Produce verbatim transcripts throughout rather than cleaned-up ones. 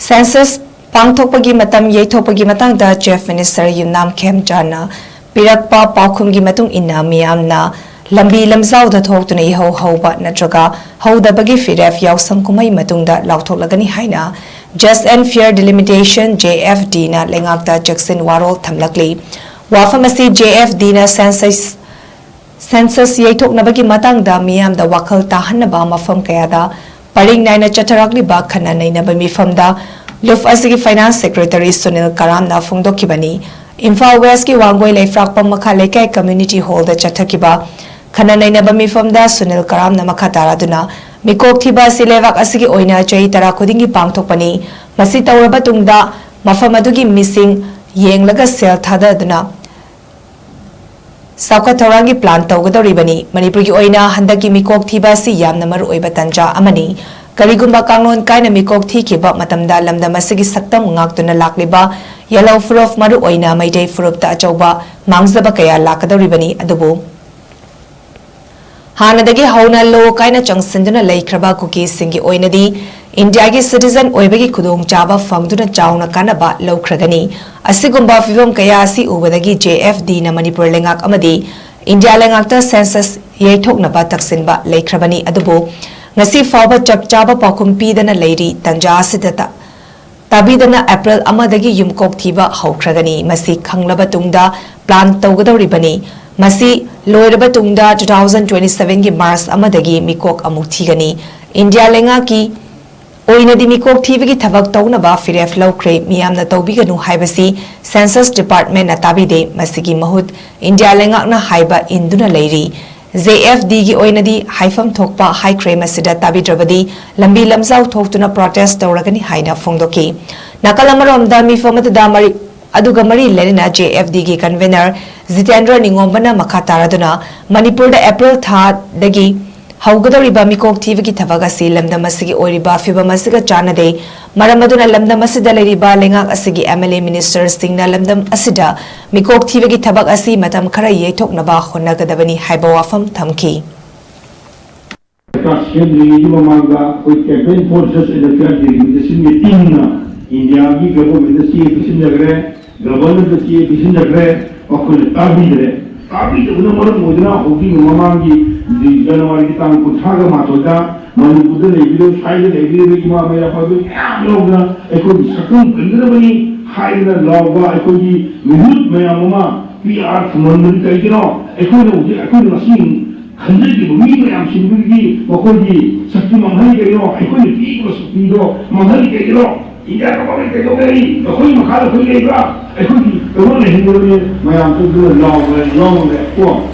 Census ꯄꯥꯡꯊꯣꯛꯄꯒꯤ ꯃꯇꯝ ꯌꯩꯊꯣꯛꯄꯒꯤ ꯃꯇꯥꯡꯗ Chief Minister ꯌꯨꯝꯅꯥꯝ ꯈꯦꯝꯆꯥꯟꯅ ꯄꯤꯔꯛꯄ ꯄꯥꯎꯈꯨꯝꯒꯤ ꯃꯇꯨꯡ ꯏꯟꯅ, ꯃꯤꯌꯥꯝꯅ ꯂꯝꯕꯤ ꯂꯝꯖꯥꯎꯗ ꯊꯣꯛꯇꯨꯅ ꯏꯍꯧ ꯍꯧꯕ ꯅꯠꯇ꯭ꯔꯒ ꯍꯧꯗꯕꯒꯤ ꯐꯤꯔꯦꯞ ꯌꯥꯎꯁꯪ ꯀꯨꯝꯍꯩ ꯃꯇꯨꯡꯗ ꯂꯥꯎꯊꯣꯛꯂꯒꯅꯤ ꯍꯥꯏꯅ Just and Fair Delimitation, J F D ꯅ ꯂꯩꯉꯥꯛꯇ ꯆꯦꯛꯁꯤꯟ ꯋꯥꯔꯣꯜ ꯊꯝꯂꯛꯂꯤ꯫ ꯋꯥꯐꯝ ꯑꯁꯤ J F D ꯅ census census ꯌꯩꯊꯣꯛꯅꯕꯒꯤ ꯃꯇꯥꯡꯗ ꯃꯤꯌꯥꯝꯗ ꯋꯥꯈꯜ ꯇꯥꯍꯟꯅꯕ ꯃꯐꯝ ꯀꯌꯥꯗ ꯄꯔꯤꯡ ꯅꯥꯏꯅ ꯆꯠꯊꯔꯛꯂꯤꯕ ꯈꯟꯅ ꯅꯩꯅꯕ ꯃꯤꯐꯝꯗ ꯂꯨꯞ ꯑꯁꯤꯒꯤ Finance Secretary ꯁꯨꯅꯤꯜ ꯀꯔꯥꯝꯅ ꯐꯣꯡꯗꯣꯛꯈꯤꯕꯅꯤ꯫ ꯏꯝꯐꯥꯜ ꯋꯦꯁꯀꯤ ꯋꯥꯡꯒꯣꯏ ꯂꯩꯐ꯭ꯔꯥꯛꯄꯝ ꯃꯈꯥ ꯂꯩꯀꯥꯏ community hall ꯗ ꯆꯠꯊꯈꯤꯕ ꯈꯟꯅ ꯅꯩꯅꯕ ꯃꯤꯐꯝꯗ ꯁꯨꯅꯤꯜ ꯀꯔꯥꯝꯅ ꯃꯈꯥ ꯇꯥꯔꯗꯨꯅ, ꯃꯤꯀꯣꯛ ꯊꯤꯕ ꯑꯁꯤ ꯂꯩꯕꯥꯛ ꯑꯁꯤꯒꯤ ꯑꯣꯏꯅ ꯆꯍꯤ ꯇꯔꯥ ꯈꯨꯗꯤꯡꯒꯤ ꯄꯥꯡꯊꯣꯛꯄꯅꯤ꯫ ꯃꯁꯤ ꯇꯧꯔꯕ ꯇꯨꯡꯗ ꯃꯐꯝ ꯑꯗꯨꯒꯤ ꯃꯤꯁꯤꯡ ꯌꯦꯡꯂꯒ ꯁꯦꯜ ꯊꯥꯗꯗꯨꯅ ꯆꯥꯎꯈꯠ ꯊꯧꯔꯥꯡꯒꯤ plan ꯇꯧꯒꯗꯧꯔꯤꯕꯅꯤ꯫ ꯃꯅꯤꯄꯨꯔꯒꯤ ꯑꯣꯏꯅ ꯍꯟꯗꯛꯀꯤ ꯃꯤꯀꯣꯛ ꯊꯤꯕ ꯑꯁꯤ ꯌꯥꯝꯅ ꯃꯔꯨꯑꯣꯏꯕ ꯇꯥꯟꯖꯥ ꯑꯃꯅꯤ꯫ ꯀꯔꯤꯒꯨꯝꯕ ꯀꯥꯡꯂꯣꯟ ꯀꯥꯏꯅ ꯃꯤꯀꯣꯛ ꯊꯤꯈꯤꯕ ꯃꯇꯝꯗ ꯂꯝꯗꯝ ꯑꯁꯤꯒꯤ ꯁꯛꯇꯝ ꯉꯥꯛꯇꯨꯅ ꯂꯥꯛꯂꯤꯕ ꯌꯦꯜꯍꯧ ꯐꯨꯔꯨꯞ, ꯃꯔꯨꯑꯣꯏꯅ ꯃꯩꯇꯩ ꯐꯨꯔꯨꯞꯇ ꯑꯆꯧꯕ ꯃꯥꯡꯖꯕ ꯀꯌꯥ ꯂꯥꯛꯀꯗꯧꯔꯤꯕꯅꯤ꯫ ꯑꯗꯨꯕꯨ ꯍꯥꯟꯅꯗꯒꯤ ꯍꯧꯅ ꯂꯣ ꯀꯥꯏꯅ ꯆꯪꯁꯤꯟꯗꯨꯅ ꯂꯩꯈ꯭ꯔꯕ ꯀꯨꯀꯤꯁꯤꯡꯒꯤ ꯑꯣꯏꯅꯗꯤ ꯏꯟꯗꯤꯌꯥꯒꯤ citizen ꯑꯣꯏꯕꯒꯤ ꯈꯨꯗꯣꯡꯆꯥꯕ ꯐꯪꯗꯨꯅ ꯆꯥꯎꯅ ꯀꯥꯟꯅꯕ ꯂꯧꯈ꯭ꯔꯒꯅꯤ꯫ ꯑꯁꯤꯒꯨꯝꯕ ꯐꯤꯕꯝ ꯀꯌꯥ ꯑꯁꯤ ꯎꯕꯗꯒꯤ J F D ꯅ ꯃꯅꯤꯄꯨꯔ ꯂꯩꯉꯥꯛ ꯑꯃꯗꯤ ꯏꯟꯗꯤꯌꯥ ꯂꯩꯉꯥꯛꯇ census ꯌꯩꯊꯣꯛꯅꯕ ꯇꯛꯁꯤꯟꯕ ꯂꯩꯈ꯭ꯔꯕꯅꯤ꯫ ꯑꯗꯨꯕꯨ ꯉꯁꯤ ꯐꯥꯎꯕ ꯆꯞ ꯆꯥꯕ ꯄꯥꯎꯈꯨꯝ ꯄꯤꯗꯅ ꯂꯩꯔꯤ꯫ ꯇꯥꯟꯖꯥ ꯑꯁꯤꯗ ꯇ-, ꯇꯥꯕꯤꯗꯅ ꯑꯦꯄ꯭ꯔꯤꯜ ꯑꯃꯗꯒꯤ ꯌꯨꯝꯀꯣꯛ ꯊꯤꯕ ꯍꯧꯈ꯭ꯔꯒꯅꯤ꯫ ꯃꯁꯤ ꯈꯪꯂꯕ ꯇꯨꯡꯗ plan ꯇꯧꯒꯗꯧꯔꯤꯕꯅꯤ꯫ ꯃꯁꯤ ꯂꯣꯏꯔꯕ ꯇꯨꯡꯗ two thousand twenty seven ꯒꯤ ꯃꯥꯔꯆ ꯑꯃꯗꯒꯤ ꯃꯤꯀꯣꯛ ꯑꯃꯨꯛ ꯊꯤꯒꯅꯤ꯫ ꯏꯟꯗꯤꯌꯥ ꯂꯩꯉꯥꯛꯀꯤ ꯑꯣꯏꯅꯗꯤ ꯃꯤꯀꯣꯛ ꯊꯤꯕꯒꯤ ꯊꯕꯛ ꯇꯧꯅꯕ ꯐꯤꯔꯦꯞ ꯂꯧꯈ꯭ꯔꯦ꯫ ꯃꯤꯌꯥꯝꯅ ꯇꯧꯕꯤꯒꯅꯨ ꯍꯥꯏꯕꯁꯤ Census Department ꯅ ꯇꯥꯕꯤꯗꯦ꯫ ꯃꯁꯤꯒꯤ ꯃꯍꯨꯠ ꯏꯟꯗꯤꯌꯥ ꯂꯩꯉꯥꯛꯅ ꯍꯥꯏꯕ ꯏꯟꯗꯨꯅ ꯂꯩꯔꯤ꯫ J F D ꯒꯤ ꯑꯣꯏꯅꯗꯤ ꯍꯥꯏꯐꯝ ꯊꯣꯛꯄ ꯍꯥꯏꯈ꯭ꯔꯦ꯫ ꯃꯁꯤꯗ ꯇꯥꯕꯤꯗ꯭ꯔꯕꯗꯤ ꯂꯝꯕꯤ ꯂꯝꯖꯥꯎ ꯊꯣꯛꯇꯨꯅ protest ꯇꯧꯔꯒꯅꯤ ꯍꯥꯏꯅ ꯐꯣꯡꯗꯣꯛꯈꯤ꯫ ꯅꯥꯀꯜ ꯑꯃꯔꯣꯝꯗ ꯃꯤꯐꯝ ꯑꯗꯨꯗ ꯃꯔꯤ-, ꯑꯗꯨꯒ ꯃꯔꯤ ꯂꯩꯅꯅ J F D ꯒꯤ convener ꯖꯤꯇꯦꯟꯗ꯭ꯔ ꯅꯤꯉꯣꯝꯕꯅ ꯃꯈꯥ ꯇꯥꯔꯗꯨꯅ ꯃꯅꯤꯄꯨꯔꯗ ꯑꯦꯄ꯭ꯔꯤꯜ ꯊꯥꯗꯒꯤ ꯍꯧꯒꯗꯧꯔꯤꯕ ꯃꯤꯀꯣꯛ ꯊꯤꯕꯒꯤ ꯊꯕꯛ ꯑꯁꯤ ꯂꯝꯗꯝ ꯑꯁꯤꯒꯤ ꯑꯣꯏꯔꯤꯕ ꯐꯤꯕꯝ ꯑꯁꯤꯒ ꯆꯥꯟꯅꯗꯦ꯫ ꯃꯔꯝ ꯑꯗꯨꯅ ꯂꯝꯗꯝ ꯑꯁꯤꯗ ꯂꯩꯔꯤꯕ ꯂꯩꯉꯥꯛ ꯑꯁꯤꯒꯤ M L A ministerꯁꯤꯡꯅ ꯂꯝꯗꯝ ꯑꯁꯤꯗ ꯃꯤꯀꯣꯛ ꯊꯤꯕꯒꯤ ꯊꯕꯛ ꯑꯁꯤ ꯃꯇꯝ ꯈꯔ ꯌꯩꯊꯣꯛꯅꯕ ꯍꯣꯠꯅꯒꯗꯕꯅꯤ ꯍꯥꯏꯕ ꯋꯥꯐꯝ ꯊꯝꯈꯤ꯫ ꯁꯦꯝꯗ꯭ꯔꯤꯉꯩꯒꯤ ꯃꯃꯥꯡꯗ ꯑꯩꯈꯣꯏ campaign forces electoral delimitation ꯒꯤ team ꯅ ꯏꯟꯗꯤꯌꯥꯒꯤ ꯒꯚꯔꯟꯃꯦꯟꯠꯅ ꯆꯦ ꯄꯤꯁꯤꯟꯖꯈ꯭ꯔꯦ, ꯒꯚꯔꯅꯔꯗ ꯆꯦ ꯄꯤꯁꯤꯟꯖꯈ꯭ꯔꯦ, ꯃꯈꯣꯏꯅ ꯇꯥꯕꯤꯗ꯭ꯔꯦ꯫ ꯇꯥꯕꯤꯗꯕꯅ ꯃꯔꯝ ꯑꯣꯏꯗꯨꯅ ꯍꯧꯖꯤꯛ ꯃꯃꯥꯡꯒꯤ ꯖꯅꯋꯥꯔꯤꯒꯤ ꯇꯥꯡ ꯀꯨꯟꯊ꯭ꯔꯥꯒ ꯃꯥꯊꯣꯏꯗ ꯃꯅꯤꯄꯨꯔꯗ ꯂꯩꯕꯤꯔꯤꯕ, ꯁ꯭ꯋꯥꯏꯗ ꯂꯩꯕꯤꯔꯤꯕ ꯏꯃꯥ ꯃꯌꯥꯝ ꯑꯩꯈꯣꯏ ꯃꯌꯥꯝ ꯌꯥꯎꯗꯅ ꯑꯩꯈꯣꯏꯒꯤ ꯁꯛꯇꯝ ꯀꯟꯒꯗꯕꯅꯤ ꯍꯥꯏꯗꯅ ꯂꯥꯎꯕ ꯑꯩꯈꯣꯏꯒꯤ ꯃꯤꯍꯨꯠ ꯃꯌꯥꯝ ꯑꯃ, ꯄꯤ ꯑꯥꯔ ꯊꯝꯍꯟꯕꯗꯤ ꯀꯩꯒꯤꯅꯣ? ꯑꯩꯈꯣꯏꯅ ꯍꯧꯖꯤꯛ, ꯑꯩꯈꯣꯏꯅ ꯉꯁꯤ ꯈꯟꯖꯈꯤꯕ ꯃꯤ ꯃꯌꯥꯝꯁꯤꯡꯗꯨꯒꯤ ꯃꯈꯣꯏꯒꯤ ꯁꯛꯇꯤ ꯃꯥꯡꯍꯜꯂꯤ ꯀꯩꯒꯤꯅꯣ? ꯑꯩꯈꯣꯏꯅ ꯄꯤꯔꯤꯕ ꯁꯛꯇꯤꯗꯣ ꯃꯥꯡꯍꯜꯂꯤ ꯀꯩꯒꯤꯅꯣ? ꯏꯟꯗꯤꯌꯥ ꯒꯚꯔꯟꯃꯦꯟꯠ ꯀꯩꯗꯧꯉꯩ ꯑꯩꯈꯣꯏ ꯃꯈꯥꯗ ꯑꯩꯈꯣꯏ ꯂꯩꯕ꯭ꯔꯥ? ꯑꯩꯈꯣꯏꯒꯤ ꯀꯩꯅꯣ ꯂꯩꯍꯟꯒꯗꯕꯅꯤ꯫ ꯃꯌꯥꯝꯁꯨ ꯑꯗꯨꯅ ꯂꯥꯎꯕ ꯌꯥꯎꯔꯦ ꯀꯣ꯫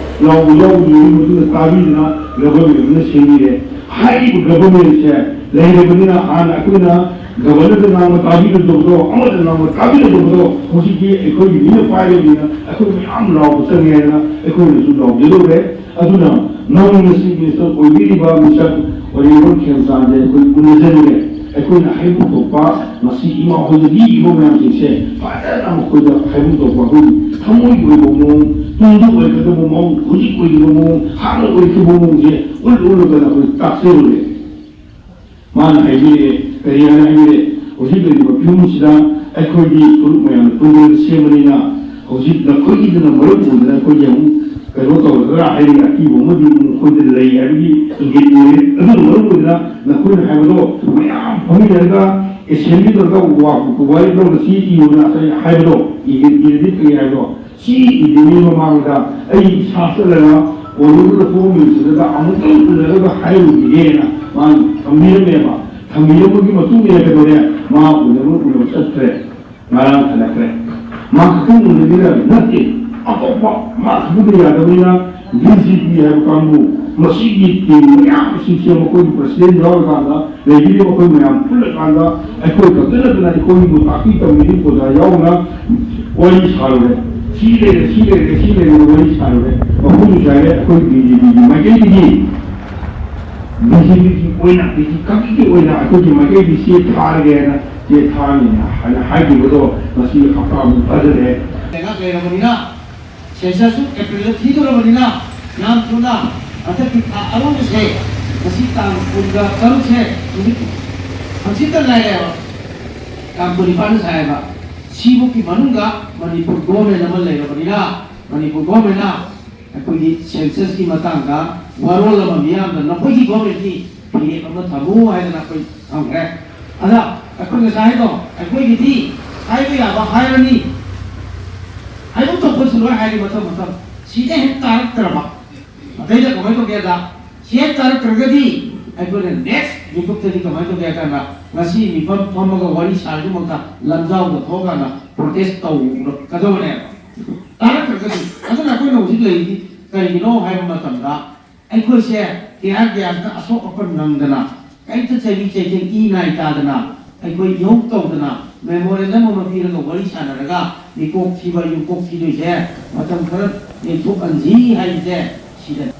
ꯂꯥꯎꯕ ꯌꯥꯎꯕꯒꯤ ꯃꯇꯨꯡꯗ ꯇꯥꯕꯤꯗꯅ ꯒꯚꯔꯟꯃꯦꯟꯠ ꯑꯗꯨꯅ ꯁꯦꯝꯕꯤꯔꯦ꯫ ꯍꯥꯏꯔꯤꯕ ꯒꯚꯔꯟꯃꯦꯟꯠꯁꯦ ꯂꯩꯔꯕꯅꯤꯅ ꯍꯥꯟꯅ ꯑꯩꯈꯣꯏꯅ ꯒꯚꯔꯅꯔꯗ ꯉꯥꯡꯕ ꯇꯥꯕꯤꯔꯨꯗꯕꯗꯣ, ꯑꯃꯗ ꯉꯥꯡꯕ ꯇꯥꯕꯤꯔꯨꯗꯕꯗꯣ ꯍꯧꯖꯤꯛꯇꯤ ꯑꯩꯈꯣꯏꯒꯤ ꯃꯤꯅ ꯄꯥꯏꯔꯕꯅꯤꯅ ꯑꯩꯈꯣꯏ ꯃꯌꯥꯝ ꯂꯥꯎꯕ ꯆꯪꯉꯦ ꯍꯥꯏꯗꯅ ꯑꯩꯈꯣꯏꯅꯁꯨ ꯂꯥꯎꯖꯔꯨꯔꯦ꯫ ꯑꯗꯨꯅ ꯅꯧꯅ ꯆꯤꯐ ꯃꯤꯅꯤꯁꯇꯔ ꯑꯣꯏꯕꯤꯔꯤꯕ ꯃꯤꯁꯇꯔ ꯑꯣꯂꯤꯚꯔ ꯈꯦꯝꯆꯥꯟꯁꯦ ꯑꯩꯈꯣꯏ ꯎꯅꯖꯅꯤꯡꯉꯦ꯫ ꯑꯩꯈꯣꯏꯅ ꯍꯥꯏꯐꯝ ꯊꯣꯛꯄ ꯉꯁꯤ ꯏꯃꯥ ꯍꯣꯏꯅ ꯂꯤꯔꯤꯕ ꯃꯌꯥꯝꯁꯤꯡꯁꯦ ꯐꯖꯅ ꯃꯈꯣꯏꯗ ꯍꯥꯏꯐꯝ ꯊꯣꯛꯄ ꯑꯩꯈꯣꯏꯒꯤ ꯊꯃꯣꯏꯒꯤ ꯑꯣꯏꯕ ꯃꯑꯣꯡ, ꯇꯨꯡꯗ ꯑꯣꯏꯒꯗꯕ ꯃꯑꯣꯡ, ꯍꯧꯖꯤꯛ ꯑꯣꯏꯔꯤꯕ ꯃꯑꯣꯡ, ꯍꯥꯟꯅ ꯑꯣꯏꯈꯤꯕ ꯃꯑꯣꯡꯁꯦ ꯎꯠ ꯎꯠꯂꯒ ꯑꯩꯈꯣꯏ ꯇꯥꯛꯆꯔꯨꯔꯦ꯫ ꯃꯥꯅ ꯍꯥꯏꯕꯤꯔꯛꯑꯦ, ꯀꯔꯤ ꯍꯥꯏꯅ ꯍꯥꯏꯕꯤꯔꯛꯑꯦ? ꯍꯧꯖꯤꯛ ꯂꯩꯔꯤꯕ ꯐꯤꯕꯝꯁꯤꯗ ꯑꯩꯈꯣꯏꯗꯤ ꯐꯨꯔꯨꯞ ꯃꯌꯥꯝꯅ ꯄꯨꯟꯗꯨꯅ ꯁꯦꯝꯕꯅꯤꯅ ꯍꯧꯖꯤꯛ ꯅꯈꯣꯏꯒꯤꯗꯨꯅ ꯃꯔꯝ ꯑꯣꯏꯗꯅ ꯑꯩꯈꯣꯏꯒꯤ ꯑꯃꯨꯛ ꯀꯩꯅꯣ ꯇꯧꯔꯒ ꯍꯥꯏꯔꯤ ꯑꯀꯤꯕ ꯑꯃꯗꯤ ꯃꯈꯣꯏꯗ ꯂꯩ ꯍꯥꯏꯕꯒꯤ ꯏꯪꯒꯤꯠ ꯑꯣꯏꯔꯦ꯫ ꯑꯗꯨꯅ ꯃꯔꯝ ꯑꯣꯏꯗꯅ ꯅꯈꯣꯏꯅ ꯍꯥꯏꯕꯗꯣ ꯃꯌꯥꯝ ꯐꯝꯃꯤꯟꯅꯔꯒ ꯑꯦꯁꯦꯝꯕ꯭ꯂꯤ ꯇꯧꯔꯒ ꯋꯥ-, ꯋꯥꯔꯤ ꯂꯧꯔꯒ ꯆꯦ ꯏꯌꯣꯅ ꯉꯁꯥꯏ ꯍꯥꯏꯕꯗꯣ, ꯏꯪꯒꯤꯠ ꯏꯔꯗꯤ ꯐꯩ ꯍꯥꯏꯕꯗꯣ, ꯁꯤ ꯏꯗ꯭ꯔꯤꯉꯩ ꯃꯃꯥꯡꯗ ꯑꯩ ꯏꯁꯥ ꯆꯠꯂꯒ ꯄꯣꯂꯤꯁꯇ ꯊꯣꯛꯑꯝꯃꯤꯕꯁꯤꯗ ꯑꯃꯨꯛꯇꯪ ꯎꯅꯔꯒ ꯍꯥꯏꯔꯨꯈꯤꯒꯦꯅ ꯃꯥꯅ ꯊꯝꯕꯤꯔꯝꯃꯦꯕ꯫ ꯊꯝꯕꯤꯔꯝꯕꯒꯤ ꯃꯇꯨꯡ ꯏꯟꯅ ꯀꯩꯗꯧꯔꯦ? ꯃꯥ ꯎꯅꯕ ꯎꯅꯕ ꯆꯠꯈ꯭ꯔꯦ꯫ ꯉꯔꯥꯡ ꯍꯜꯂꯛꯈ꯭ꯔꯦ꯫ ꯃꯥ ꯈꯛꯇꯪ ꯎꯅꯕꯤꯔ ꯅꯠꯇꯦ, ꯑꯇꯣꯞꯄ ꯃꯥ ꯈꯛꯇꯗ ꯌꯥꯗꯕꯅꯤꯅ ꯕꯤ ꯖꯦ ꯄꯤ ꯍꯥꯏꯕ ꯀꯥꯡꯕꯨ, ꯃꯁꯤꯒꯤ ꯇꯤꯝ ꯃꯌꯥꯝꯁꯤꯡꯁꯦ ꯃꯈꯣꯏꯒꯤ ꯄ꯭ꯔꯁꯤꯗꯦꯟ ꯌꯥꯎꯔꯀꯥꯟꯗ, ꯂꯩꯕꯤꯔꯤꯕ ꯑꯩꯈꯣꯏ ꯃꯌꯥꯝ ꯄꯨꯜꯂꯀꯥꯟꯗ ꯑꯩꯈꯣꯏ ꯈꯛꯇ ꯅꯠꯇꯅ ꯑꯩꯈꯣꯏꯕꯨ ꯇꯥꯛꯄꯤ ꯇꯝꯕꯤꯔꯤꯕ ꯑꯣꯖꯥ ꯌꯥꯎꯅ ꯋꯥꯔꯤ ꯁꯥꯔꯨꯔꯦ꯫ ꯁꯤ ꯂꯩꯔꯦ, ꯁꯤ ꯂꯩꯔꯦ, ꯁꯤ ꯂꯩꯔꯦ ꯋꯥꯔꯤ ꯁꯥꯔꯨꯔꯦ꯫ ꯃꯐꯝꯁꯨ ꯆꯥꯏꯔꯦ ꯑꯩꯈꯣꯏ ꯕꯤ ꯖꯦ ꯄꯤꯒꯤ ꯃꯥꯏꯀꯩꯗꯒꯤ꯫ ꯕꯤ ꯖꯦ ꯄꯤꯒꯤ ꯑꯣꯏꯅ, ꯕꯤ ꯖꯦ ꯄꯤ ꯈꯛꯀꯤ ꯑꯣꯏꯅ ꯑꯩꯈꯣꯏꯒꯤ ꯃꯥꯏꯀꯩꯗꯤ ꯆꯦ ꯊꯥꯔꯒꯦꯅ, ꯆꯦ ꯊꯥꯔꯅꯤꯅ ꯍꯥꯏꯅ ꯍꯥꯏꯈꯤꯕꯗꯣ ꯉꯁꯤ ꯍꯞꯇꯥꯃꯨꯛ ꯐꯥꯖꯤꯜꯂꯛꯑꯦ꯫ ꯂꯩꯉꯥꯛ ꯂꯩꯔꯕꯅꯤꯅ ꯁꯦꯟꯁꯁꯁꯨ ꯑꯦꯄ꯭ꯔꯤꯜꯗ ꯊꯤꯗꯣꯔꯕꯅꯤꯅ ꯌꯥꯝ ꯊꯨꯅ ꯍꯟꯗꯛꯀꯤ ꯊꯥ ꯑꯔꯣꯏꯕꯁꯦ, ꯉꯁꯤ ꯇꯥꯡ ꯀꯨꯟꯒ ꯇꯔꯨꯛꯁꯦ, ꯅꯨꯃꯤꯠ ꯍꯪꯆꯤꯠꯇ ꯉꯥꯏꯔꯦꯕ꯫ ꯇꯥꯡ ꯀꯨꯟꯅꯤꯄꯥꯟꯗ ꯁꯥꯏꯌꯦꯕ꯫ ꯁꯤꯐꯧꯒꯤ ꯃꯅꯨꯡꯗ ꯃꯅꯤꯄꯨꯔ ꯒꯣꯔꯃꯦꯟ ꯑꯃ ꯂꯩꯔꯕꯅꯤꯅ, ꯃꯅꯤꯄꯨꯔ ꯒꯣꯔꯃꯦꯟꯅ ꯑꯩꯈꯣꯏꯒꯤ ꯁꯦꯟꯁꯁꯀꯤ ꯃꯇꯥꯡꯗ ꯋꯥꯔꯣꯜ ꯑꯃ ꯃꯤꯌꯥꯝꯗ ꯅꯈꯣꯏꯒꯤ ꯒꯣꯔꯃꯦꯟꯒꯤ ꯐꯤꯔꯦꯞ ꯑꯃ ꯊꯝꯃꯨ ꯍꯥꯏꯗꯅ ꯑꯩꯈꯣꯏ ꯊꯝꯈ꯭ꯔꯦ꯫ ꯑꯗ ꯑꯩꯈꯣꯏ ꯉꯁꯥꯏ ꯍꯥꯏꯗꯣ, ꯑꯩꯈꯣꯏꯒꯤꯗꯤ ꯍꯥꯏꯕ ꯌꯥꯕ ꯍꯥꯏꯔꯅꯤ, ꯍꯥꯏꯐꯝ ꯊꯣꯛꯄꯁꯨ ꯂꯣꯏ ꯍꯥꯏꯔꯤ ꯃꯊꯪ ꯃꯊꯪ꯫ ꯁꯤꯗ ꯍꯦꯛ ꯇꯥꯔꯛꯇ꯭ꯔꯕ, ꯑꯇꯩꯗ ꯀꯃꯥꯏꯅ ꯇꯧꯒꯦꯗ, ꯁꯤ ꯍꯦꯛ ꯇꯥꯔꯛꯇ꯭ꯔꯒꯗꯤ ꯑꯩꯈꯣꯏꯅ ꯅꯦꯛꯁ ꯃꯤꯀꯨꯞꯇꯗꯤ ꯀꯃꯥꯏꯅ ꯇꯧꯒꯦ ꯍꯥꯏ ꯀꯥꯟꯗ, ꯉꯁꯤ ꯃꯤꯐꯝ ꯐꯝꯃꯒ ꯋꯥꯔꯤ ꯁꯥꯔꯤꯗꯨꯃꯛꯇ ꯂꯝꯖꯥꯎꯗ ꯊꯣꯛꯑꯀꯥꯟꯗ ꯄ꯭ꯔꯣꯇꯦꯁ ꯇꯧꯔꯛꯀꯗꯕꯅꯦꯕ꯫ ꯇꯥꯔꯛꯇ꯭ꯔꯒꯗꯤ, ꯑꯗꯨꯅ ꯑꯩꯈꯣꯏꯅ ꯍꯧꯖꯤꯛ ꯂꯩꯔꯤꯗꯤ ꯀꯔꯤꯒꯤꯅꯣ ꯍꯥꯏꯕ ꯃꯇꯝꯗ, ꯑꯩꯈꯣꯏꯁꯦ ꯇꯤ ꯑꯥꯔ ꯒ꯭ꯌꯥꯁꯇ ꯑꯁꯣꯛ ꯑꯄꯟ ꯅꯪꯗꯅ, ꯀꯔꯤꯝꯇ ꯆꯩꯕꯤ ꯆꯩꯊꯦꯡ, ꯏ ꯅꯥꯏ ꯇꯥꯗꯅ, ꯑꯩꯈꯣꯏ ꯏꯍꯧ ꯇꯧꯗꯅ, ꯃꯦꯃꯣꯔꯦꯟꯗꯝ ꯑꯃ ꯄꯤꯔꯒ ꯋꯥꯔꯤ ꯁꯥꯟꯅꯔꯒ ꯃꯤꯀꯣꯛ ꯊꯤꯕ ꯌꯨꯝꯀꯣꯛ ꯊꯤꯗꯣꯏꯁꯦ ꯃꯇꯝ ꯈꯔ ꯌꯩꯊꯣꯛꯍꯟꯁꯤ ꯍꯥꯏꯕꯁꯦ ꯁꯤꯗꯅꯤ꯫